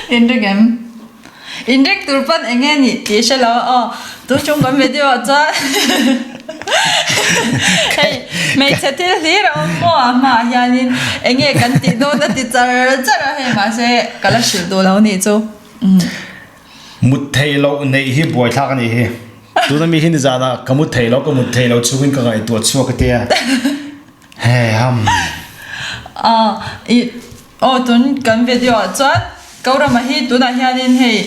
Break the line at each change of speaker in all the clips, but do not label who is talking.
In ring em? In ring tur pawn eng nge nih tih hre lo a aw. Tu chung kan video ah chuan hei hmeichhe thil hlir a awm maw a hmaah hianin eng nge kan tih dawn a ti char char a hei mahse ka la hrilh duh lo nih chu.
Mut theih loh neih hi buaithlak a nih hi. Tuna mi hi nizanah ka mut theih loh ka mut theih loh chungin ka ngaihtuah chhuak a tia. Hei ham.
I aw tun kan video ah chuan Korama hi tunah hianin hei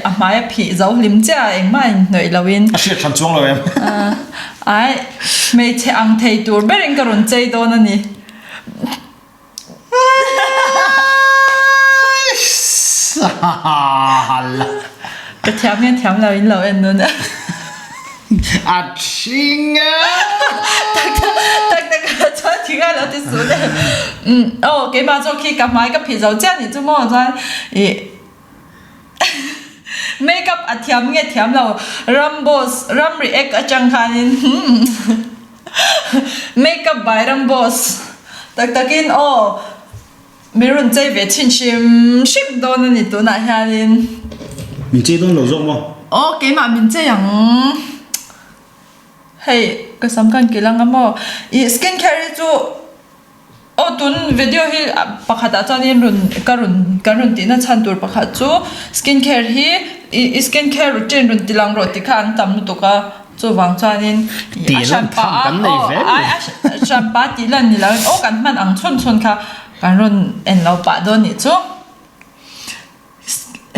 a hmai a phih zo hlim chiah a engmah in hnawih loin.
A hriat hran chuang lo em?
Ai hmeichhe ang thei tur berin ka rawn chei dawn a ni. Ka thiam nge thiam lo in lo en nun a.
A thing e.
Tak tak tak tak ah chuan thing a lo ti suh le. Umm aw keimah zawk hi ka hmai ka phih zo chiah nih chu maw chuan ih makeup a thiam nge thiam lo Ramboss ram react atang khanin humm. Makeup by Ramboss tak takin aw min rawn chei ve thin hrim hrim dawn a ni tunah hianin.
Min chei dawn lo zawk maw?
Aw keimah min chei ang. Hei ka sam khan kilh anga maw? Ih skin care hi chu. Aw tun video hi pakhat ah chuan in rawn ka rawn kan rawn tihna chhan tur pakhat chu skin care hi i skin care routine rawn ti lang rawh tih kha an tam lutuk a chuvang chuanin a hranpa a aw ai a hranpa tih lan ni loin aw kan hman ang chhun chhun kha kan rawn en lo pah dawn nih chu.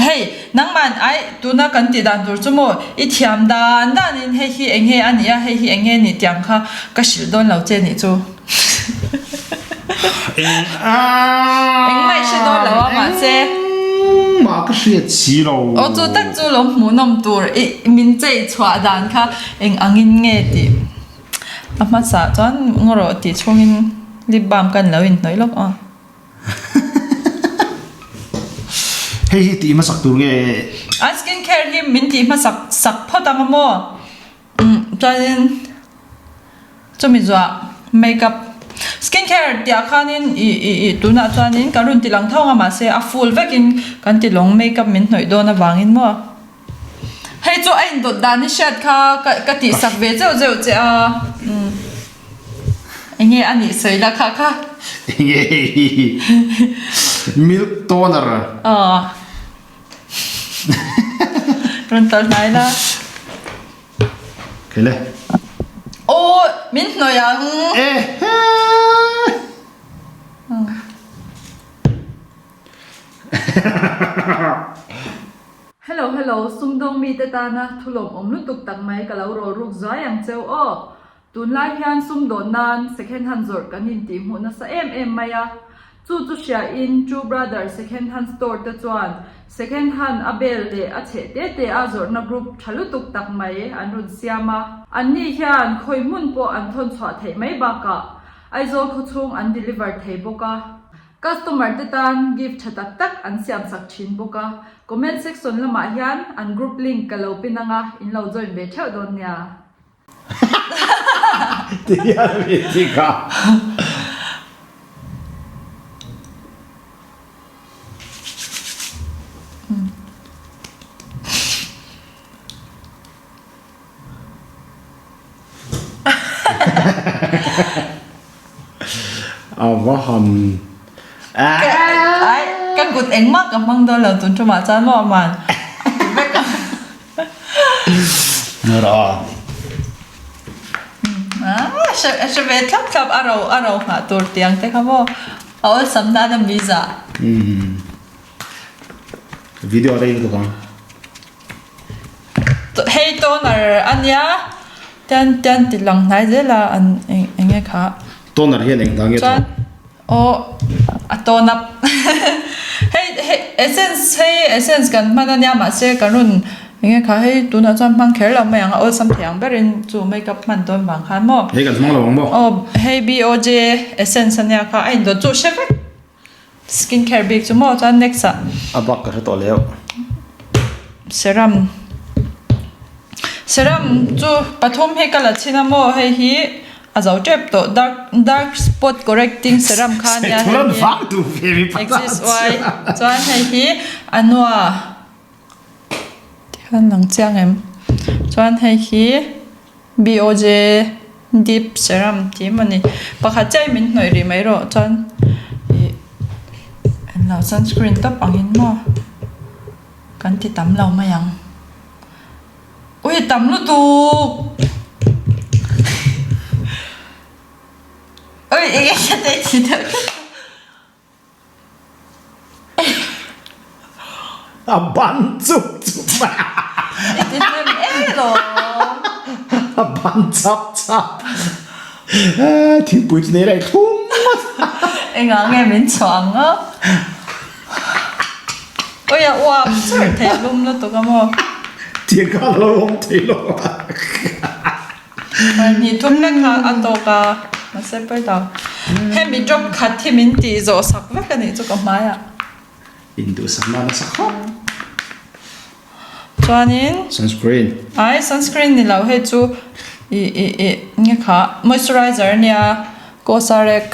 Hei, nangman ai tuna kan tih dan tur chu maw i thiam dan danin hei hi eng nge a nih a, hei hi eng nge a nih tiang kha ka hrilh dawn lo che nih chu. Engmah i hre dawn lo a mahse.
Engmah ka hriat si lo.
Aw chu tak chu lo hmuhnawm tur i min chei chhuah dan kha eng angin nge tih a hmasa chuan ngaw rawh tih chhungin lip balm kan lo inhnawih lawk a.
Hei hi tih hmasak tur nge?
A skin care hi min tih hmasak sak phawt ang a maw? Umm chuanin chumi zuah makeup skin care tih ah khanin ih ih ih tunah chuanin kan rawn ti lang tho ang a mahse a full vekin kan ti lawng makeup min hnawih dawn avangin maw? Hei chu a indawt dan i hriat kha ka ka tih sak ve zeuh zeuh che a umm enge a nih sawi la kha kha.
Enge hei milk toner.
Aw rawn tawlh hnai la.
Kele.
Aw min hnawih ang.
Ehe.
Hello hello, sumdawng mite tana thu lawmawm lutuk tak mai ka lo rawl ruk zuai ang cheu aw. Tunlai hian sumdawn nan second hand zawrh kan intih hmuh nasa em em mai a. Chu chu hria in True Brother second hand store te chuan second hand a bel leh a chheh te te a zawrhna group tha lutuk tak mai an rawn siam a. Anni hian khawi hmun pawh an thawn chhuah theih mai bakah Aizawl khawchhung an deliver thei bawk a. Customer te tan gift tha tak tak an siam sak thin bawk a, comment section lamah hian an group link ka lo pin anga in lo join ve theuh dawn nia.
Ti hian a mi tik a. A va han
Ai ka kut engmah ka hmang dawn lo tun tumah chuan maw aman a ti vek a. A hre ve thlap thlap a ro a ro nghah tur tiang te kha maw a awlsam nan a mi zah.
Video rei lutuk ang.
Hei toner a nia tian tian ti lang hnai zel a an eng eng nge kha.
Toner hian eng dang nge
thawh? Aw a tone up hei hei essence hei essence kan hman a nia mahse kan rawn eng nge kha hei tunah chuan hmang kher lo mai ang a awlsam thei ang berin chu makeup hman dawn vang khan maw.
Hei kan hmang lo ang maw?
Aw hei BOJ essence a nia kha a indawt chu hre vek. Skin care bik chu maw chuan next ah.
A bak ka hre tawh leh.
Serum. Serum chu pathum hi ka la chhin a maw hei hi. A zo tep tawh dark dark spot correcting serum kha ania hei hi exist uai chuan hei hi a nua tikhan lang chiang em chuan hei hi BOJ deep serum tih emaw ni pakhat chiah hi min hnawih rih mai rawh chuan ih englo sunscreen tawp angin maw kan ti tam lo mai ang. Ui tam lutuk. Ui eng nge ka ti deuh tlat a.
A ban chup chup mai a.
I ti hnem e lawm.
A ban chap chap. Thingpui chu nei lai thlum ngawt.
Engah nge min chhuah ang a. Ui a uap churh thei lum lutuk a maw?
Tiang kha a lo awm thei lo a.
Hnih thum lek kha a tawk a, mahse pawi lo. Hemi drop khat hi min tih zawh sak vek a nih chu ka hmaiah.
Induhsakna nasa khawp.
Chuanin.
Sunscreen.
Ai sunscreen ni lo hei chu i i i nge kha moisturizer a nia Cosrx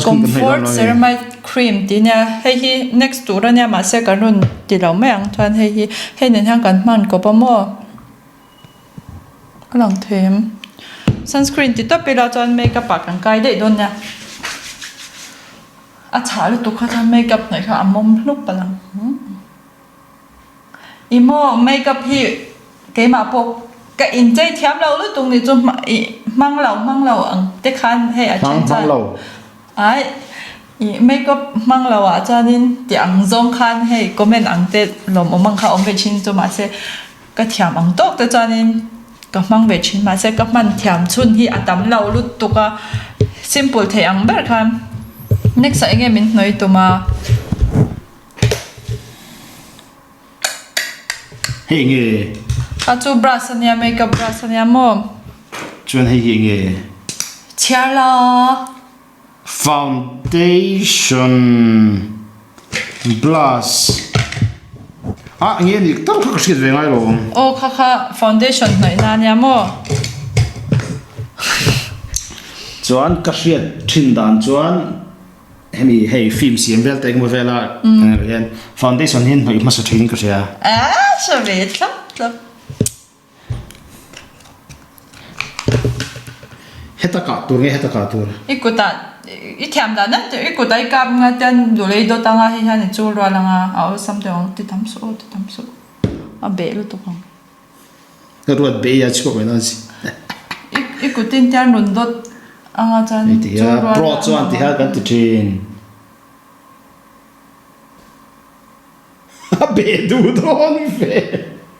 Comfort Ceramide Cream tih nia hei hi next tur a nia mahse kan rawn ti lo mai ang chuan hei hi hei nen hian kan hman kawp a maw a lang thei em sunscreen ti tawp ila chuan makeup ah kan kai daih dawn nia. A chhah lutuk kha chuan makeup hnaih kha a mawm hlup palh ang. I maw makeup hi keimah pawh ka inchei thiam lo lutuk nih chu i hmang lo hmang lo ang te khan hei a then chuan ai i makeup hmang lo ah chuanin ti ang zawng khan hei comment ang te lawmawm ang kha awm ve thin chu mahse Ka thiam ang tawk te chuanin ka hmang ve thin mahse ka hman thiam chhun hi a tam lo lutuk a, simple thei ang ber khan next ah enge min hnawi tum a.
Hei enge?
A chu brush ania makeup brush ania maw?
Chuan hei hi enge?
Chhiar la.
Foundation blush ah nge nih tak kha ka hriat ve ngai lo ang.
Aw kha kha foundation hnawih na ania maw?
Chuan ka hriat thin dan chuan hemi hei film siam vel te engemaw vel a hian foundation hi hnawih hmasa thin in ka hria.
Ah hre ve thlap thlap.
Heta kah tur nge heta kah tur?
I kutah i thiam dan em tih i kutah i kap nga tian lulei dawt anga hei hian i chul rual anga a awlsam deuh ang ti tam suh aw ti tam suh a beh lutuk ang.
Ka ruat beh a chhuak mai dawn si.
I i kutin tian rawn dawt anga chuan chul rual
Pro chuan ti hian kan ti thin. A beh duh dawn ve.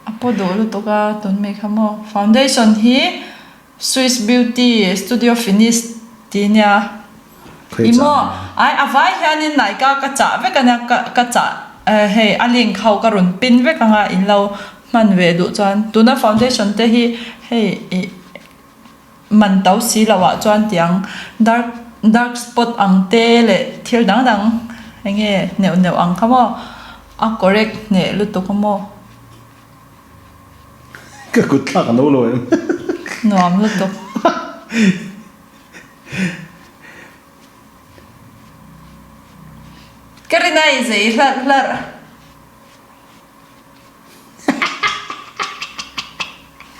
A paw duh lutuk a tun mai kha maw. Foundation hi Swiss Beauty Studio Finish tih nia. I maw ai a vai hianin Nykaa ka chah vek ania ka ka chah hei a link ho ka rawn pin vek anga in lo hman ve duh chuan tuna foundation te hi hei ih Man to si lo ah chuan tiang dark dark spot ang te leh thil dang dang eng nge neuh neuh ang kha maw a correct hneh lutuk a maw.
Ka kut thlak a no lo em.
Nuam lutuk. Ka rin a i zei hlarh hlarh.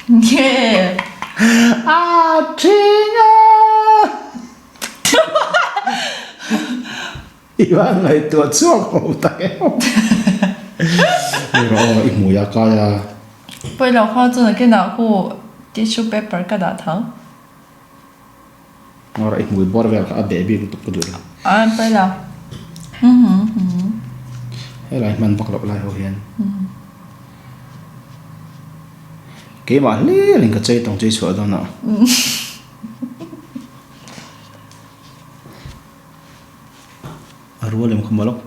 Nge.
A thing a. I va ngaihtuah chhuak ho tak em. Hei rawh aw i hmui a kai a.
Pawi lo kha chuan a kenah khu tissue paper ka dah thang.
Ngawrh i hmui bawr vel kha a beh bik lutuk ka duh lo.
A en pawi lo.
Helai hman vak loh lai ho hian. Keimah hlir in ka chei tawng chei chhuah dawn a. A rual em kha maw lawk.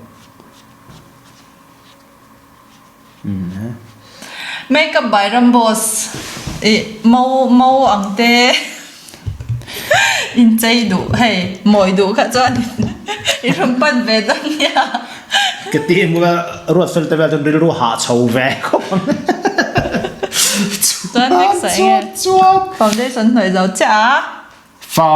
Makeup by Ramboss ih mo mo ang te inchei duh hei mawi duh kha chuan i rawn pan ve dawn nia.
Ka ti em bawk a ruat fel te vel chuan rilru hah chho ve khawp ang.
Chuan next ah enge foundation hnawih zo chiah a.
Fa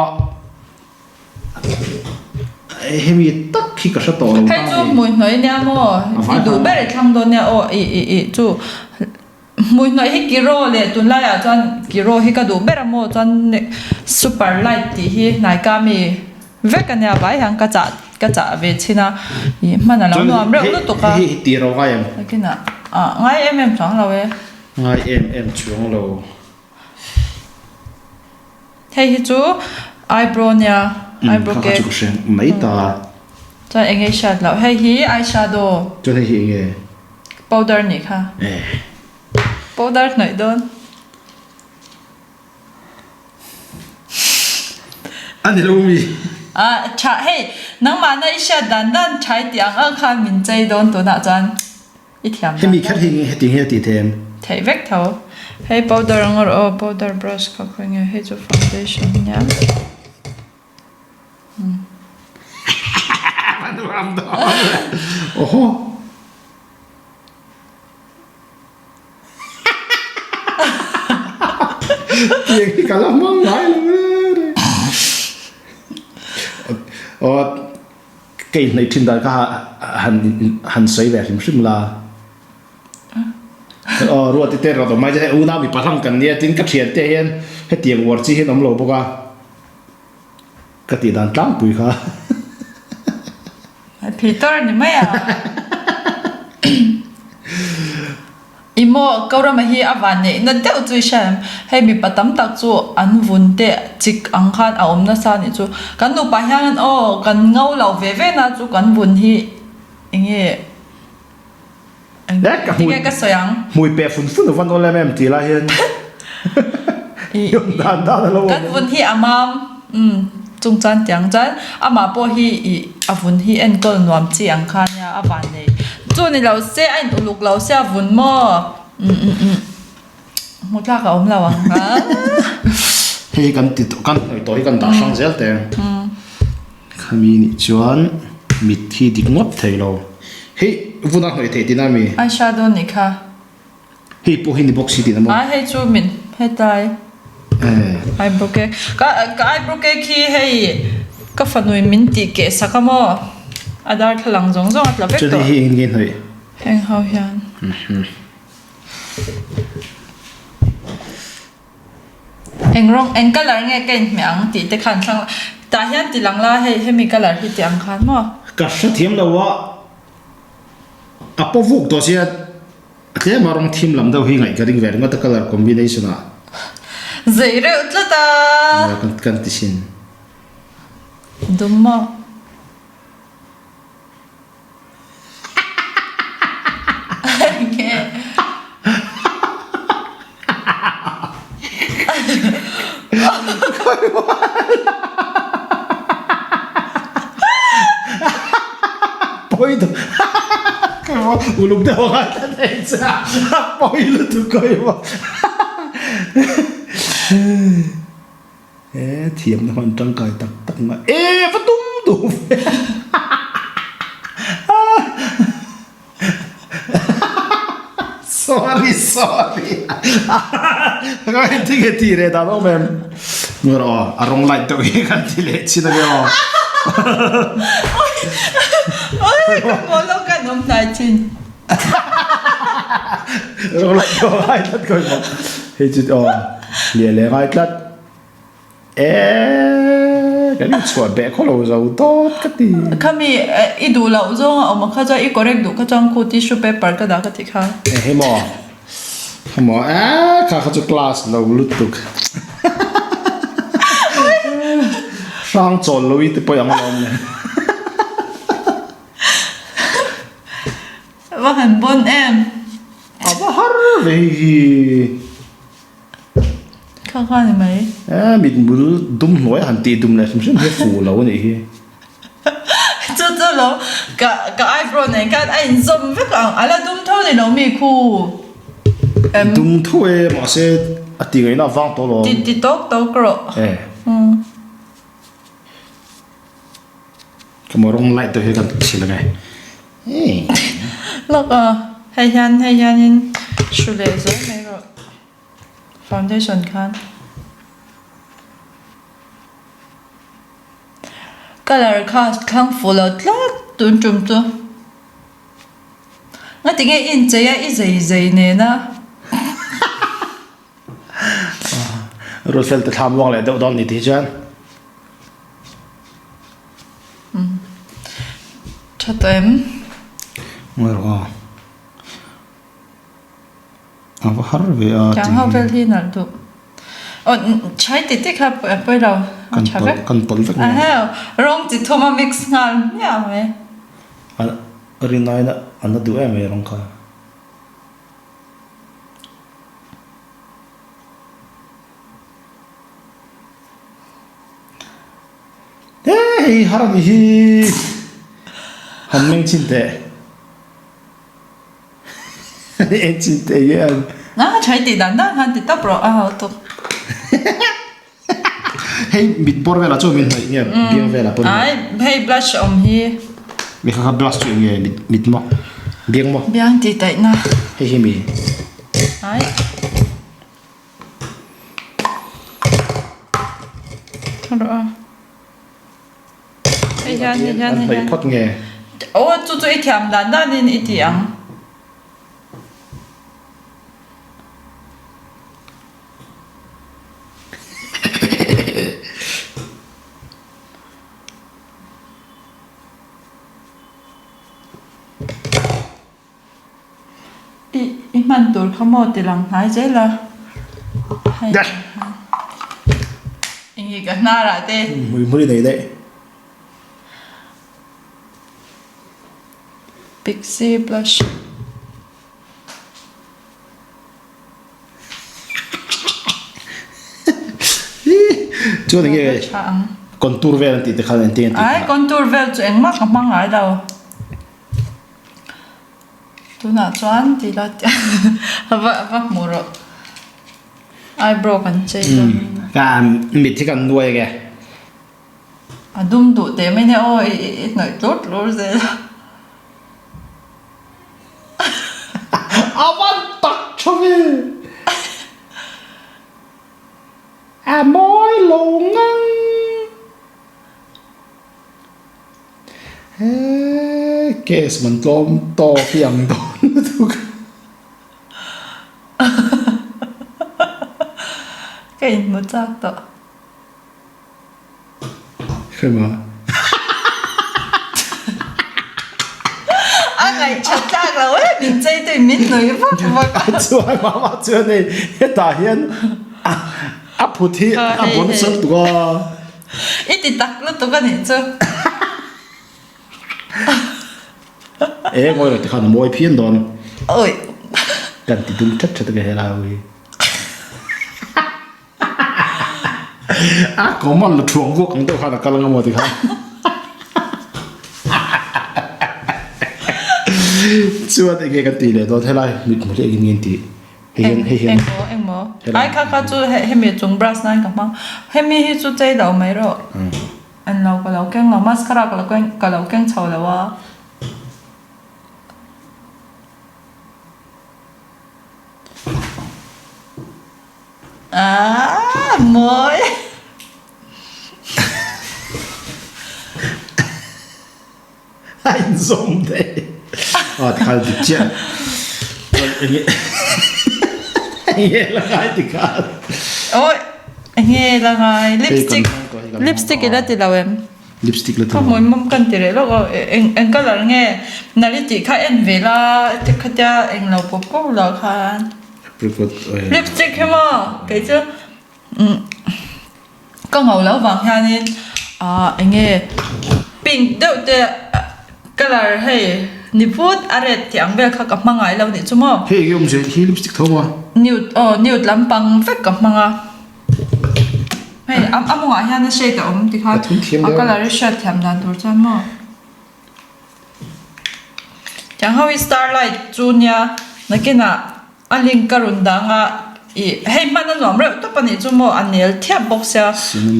hemi tak hi ka hre tawh lo
Hei chu hmui hnawih nia maw? I duh ber i thlang dawn nia aw i i i chu hmui hnawih hi kiro leh tunlaiah chuan kiro hi ka duh ber a maw chuan super light tih hi hnaika mi vek a nia vai hian ka chah ka chah ve chhin a ih hman a lo nuam reuh lutuk a.
Hei hi tiro ngai em?
Nakinah ah ngai em em chuang lo e.
Ngai em em chuang lo.
Hei hi chu eyebrow nia, eyebrow
cake. Kha chu ka hre mai ta.
Chuan eng nge i hriat loh? Hei hi eyeshadow.
Chuan hei hi eng nge?
Powder nih kha. Powder hnawih dawn.
A ni lo mi?
Ah tha hei nangmahna i hriat dan dan tha i tih ang ang khan min chei dawn tunah chuan. I thiam dan
Hemi kher hi heti nge tih them?
Theih vek tho. Hei powder ang rawh aw, powder brush kha khawi nge, hei chu foundation nia.
A nuam dawn le. Oho. Tiang hi ka la hmang ngai lo e. Aw. Ka inhnaih thin dan kha han han sawi ve hrim hrim la. Aw Ruati te rawh mai hei unau mipa hlang kan nia tin ka thian te hian hetiang uar chi hian awm lo bawk a. Ka tih dan tlangpui kha.
Phei tor ni mai a. I maw, Korama hi a van neih na deuh chu i hria em? Hei mipa tam tak chu an vun te chik ang khan a awm nasa anih chu. Kan nupa hian aw kan ngo lo ve ve na chu kan vun hi enge enge ka sawi ang?
Hmui peh fun fun a van awl em em tih lai hian i dan dan a lo awm.
Kan vun hi a mam umm chung chuan tiang chuan amah pawh hi i a vun hi enkawl nuam chi ang kha nia a van nei chu ni lo se a in uluk lo se a vun maw umm umm umm hmu tlak a awm lo ang a.
Hei hi kan ti tawh kan hnawih tawh hi kan dah hrang zel teh ang khami nih chuan mit hi dik ngawt thei lo hei vun a hnawih theih tihna a mi?
Eyeshadow nih kha.
Hei pawh hi ni bawk si tihna maw?
Ai hei chu min hetlai eyebrow cake ka ka eyebrow cake hi hei ka fanui min tih keh sak a maw a darthlalang zawng zawng a tla vek tawh.
Chuan hei hi engin nge hnawih?
Heng ho hian. Eng rawng eng colour nge ka inhmeh ang tih te khan thlang tah hian ti lang la hei hemi colour hi tih ang khan maw?
Ka hrethiam lo a a paw vuk tawh sia. A tlem a rawng thim lam deuh hi ngaih ka ring ve ringawt a colour combination ah.
Zei reuh tlat a.
Nia kan kan ti sin.
Dum maw. Nge.
Pawi duh uluk deuh a ngai tlat hei che a pawi lutuk kawi maw e thiamna hman tangkai tak tak mai e va tum duh ve. Sorry sorry Ka en thing he ti re dan awm em Ngur aw a rawng light deuh hi kan ti leh chin ange aw
Oi ka hmuh lo kan awm hnai thin
Rawng light deuh a ngai tlat kawi maw Hei chu aw liah leh ngai tlat. Eee kan inchhuah beh khaw lo zo dawt ka ti.
Khami i duh loh zawng a awm ang kha chuan i correct duh kha chuan khu tissue paper ka dah ka ti kha.
Eng hi maw? Kha maw eee kha kha chu class lo lutuk. Hrang chawl lo i te pawh i ang alawm le.
Va han bawn em.
A va har ve hei hi.
Kha kha ni mai.
Eh mitmul dum hnuai han tih dum leh hrim hrim hi fu lo anih hi.
Chu chu lo ka ka eyebrow nen khan a inzawm vek ang a la dum tho ni lo mi khu.
Em. Dum tho e mahse a ti ngaihna a vang tawh lo.
Ti ti tawk tawk rawh.
Eh. Ka maw rawng light deuh hi kan chhil ange.
Lawk a hei hian hei hianin hru leh zel mai rawh foundation khan. Colour kha thlang fuh lo tlat tun tum chu. Nga tinge i inchei a i zei zei nena.
Rulfel te thlam uang leh deuh dawn ni tih chuan.
Tha tawh em?
Ngawi rawh aw. A va har ve a
Tiang ho vel hi nalh duh. Aw chai ti ti kha a pawi lo. A tha vek.
Kan pawlh vek
mai. Aheu rawng chi thum a mix nghal hmiah mai.
A rinai na a na duh em mai rawng kha. He hei har a ni hi. Han meng chin teh. En chin teh hian.
Na chai tih dan dan khan ti tawp rawh a ho tuk.
Hei mit bawr velah chuan min hnawih nge biang velah pawh.
Ai hei blush awm hi.
Mi kha kha blush chu eng nge mit mit maw biang maw.
Biang tih taih na.
Hei hi mi.
Ai. Rawh a. Hei hian hei hian hei hian.
Phawt nge.
Aw chu chu i thiam dan dan in i ti ang. I i hman tur kha maw ti lang hnai zel a hei enge ka hnar ah te.
Hmui hmui nei daih.
Pixie blush.
Chuan enge contour vel an tih te khan engtin an tih
Ai contour vel chu engmah ka hmang ngai lo. Tunah chuan ti la va va hmuh rawh. Eyebrow kan chei dawn.
Ka mit hi kan nuai enge.
A dum duh teh mai nia aw i i hnawih tlur tlur zel a.
A van tak tha ve. A mawi lo ngang. He case man tlawm tawk hi ang dawn lutuk.
Ka inhmu chak tawh.
Hrema.
A ngaihṭhat tlak lo e, min chei tui min nui vak vak
a. Chuan mama chuan hei hetah hian a phut hi a bawn sar tuk a.
I ti tak lutuk a nih chu.
E ngawi rawh tikhan a mawi phian dawn.
Oi.
Kan ti dum ṭhat ṭhat a ka helai ho hi. A common la thuang vuak ang deuh khan a kal anga maw tikhan. Chuan enge kan tih leh dawn helai mit hmu hi engin nge an tih hei hian hei hian
Engmaw engmaw ai kha kha chu hemi chung brush nan ka hmang hemi hi chu chei lo mai rawh en lo ka lo keng lo mascara ka lo keng ka lo keng chho lo a. Aaa mawi.
A inzawm daih. Aw tikhan dik chiah. Chuan enge enge la ngai tikhan.
Awi enge la ngai lipstick lipstick ila ti lo em.
Lipstick la ti lo.
Ka hmui mawm kan ti reh lawk aw eng eng colour nge nalh i tih kha en ve la khatia englo pawp pawp lo khan. Lipstick hi maw kei chu ka ngo lo vang hianin ah eng nge pink deuh te colour hei ni phut a red tih ang vel kha ka hma ngai lo nih chu maw.
Hei enge awmzia hi lipstick tho maw?
Nude aw nude lampang vek ka hmang a hei a mawngah hian a shade a awm tikhan a colour i hriat thiam dan tur chuan maw. Tiang ho hi starlight chu nia nakinah a link ka rawn dang a ih hei hman a nuam reuh tawp a nih chu maw a nel thiap bawk sia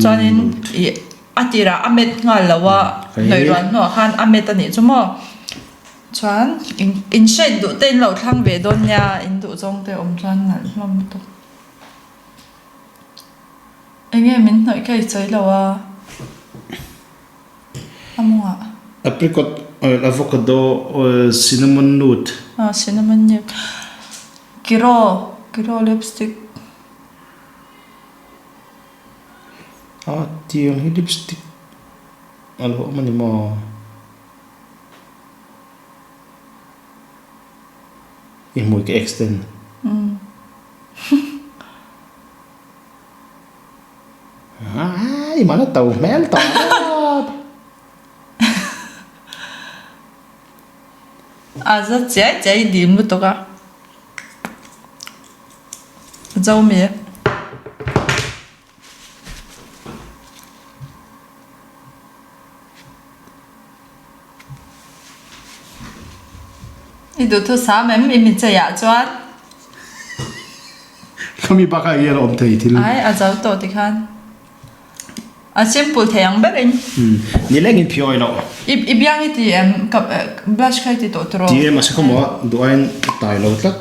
chuanin ih a tirah a met nghal lo a hnawih ruan hnuah khan a met a nih chu maw chuan in shade duh te in lo thlang ve dawn nia in duh zawng te awm chuan nalh hlawm lutuk. Enge min hnawih kha i sawi lo a. A mawngah.
Apricot oil, avocado oil, cinnamon nut.
Ah cinnamon nut. Kiro, kiro lipstick.
Ah tiang hi lipstick a lo awm a ni maw? I hmui ka extend. Ai mana to hmel tawh
A za chiai chiai dim lutuk a. Zo mi. I duhthusam em i micheiah chuan?
Khami bakah hian a awm thei thil.
Ai, a zo tawh tikhan. A simple thei ang berin.
Nilengin phiawi loh.
I i biang i ti em? Ka blush kha i ti tawh tawh rawh.
Ti em a se khawmaw a, duh aiin a tai lo tlat.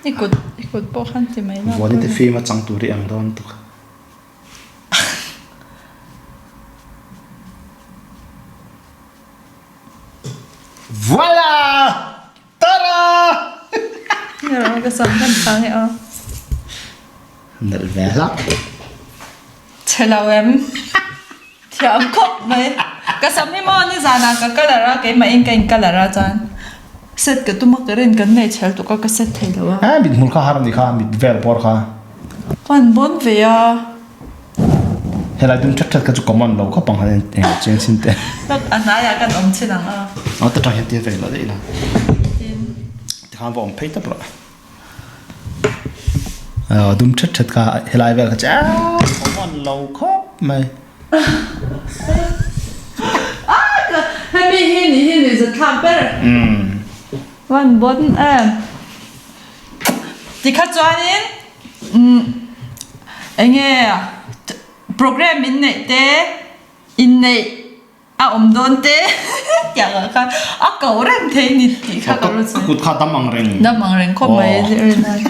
I kut i kut pawh khan ti mai la.
Vuani te fim a chang tur i ang dawn tuk. Voila! Tada!
Ka sam kan thang e aw.
Nalh ve hlak.
Chhe lo em? Thiam khawp mai. Ka sam hi maw nizanah ka colour a, keimah in ka in colour a chuan set ka tum a ka rin kan nei chhel tuk a ka set thei lo a.
A mit hmul kha har a nih kha, mit vel pawr kha.
Ka han bawn ve a.
Helai dum that that kha chu common lo khawp ang han eng chiang chin te.
A hnaiah kan awm chin ang a.
A ta tang hian tir ve lo daih ila.
Tin.
Tikhan va awm phei tawp rawh. Aw dum that that kha helai vel kha chu common lo khawp mai.
Hemi hi ni hi ni zathlak ber. Van bawn em. Tikha chuanin enge program in neih te inneih a awm dawn te tiang ah khan a ko reng thei ni tih kha ka ru
Ka kut kha dam ang reng.
Dam ang reng khawp mai rin ai.